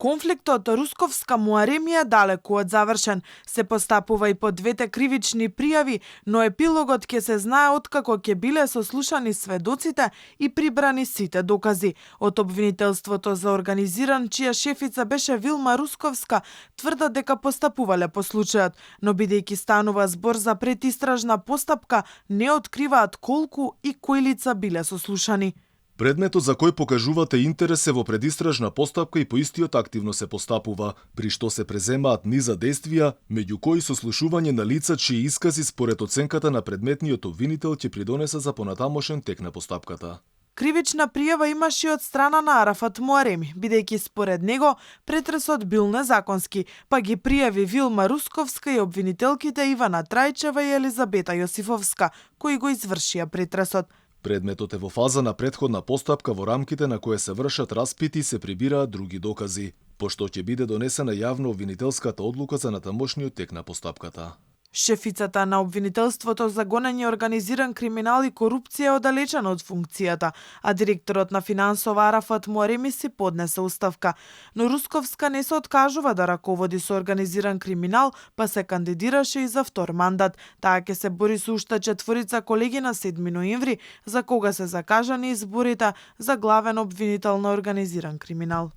Конфликтот Русковска-Муареми е далеку од завршен. Се постапува и по двете кривични пријави, но епилогот ќе се знае откако ќе биле сослушани сведоците и прибрани сите докази. Од обвинителството за организиран, чија шефица беше Вилма Русковска, тврдат дека постапувале по случајот, но бидејќи станува збор за предистражна постапка, не откриваат колку и кои лица биле сослушани. Предметот за кој покажувате интерес е во предистражна постапка и по истиот активно се постапува, при што се преземаат низа действија, меѓу кои сослушување на лица чии искази според оценката на предметниот обвинител ќе придонеса за понатамошен тек на постапката. Кривична пријава имаше и од страна на Арафат Муареми, бидејќи според него претресот бил незаконски, па ги пријави Вилма Русковска и обвинителките Ивана Трајчева и Елизабета Јосифовска, кои го извршија претресот. Предметот е во фаза на претходна постапка во рамките на која се вршат распити и се прибираат други докази, пошто ќе биде донесена јавно обвинителската одлука за натамошниот тек на постапката. Шефицата на обвинителството за гонење организиран криминал и корупција е оддалечена од функцијата, а директорот на финансова Арафат Муареми си поднесе оставка. Но Русковска не се откажува да раководи со организиран криминал, па се кандидираше и за втор мандат. Таа ќе се бори со уште 4 колеги на 7 ноември, за кога се закажани изборите за главен обвинител на организиран криминал.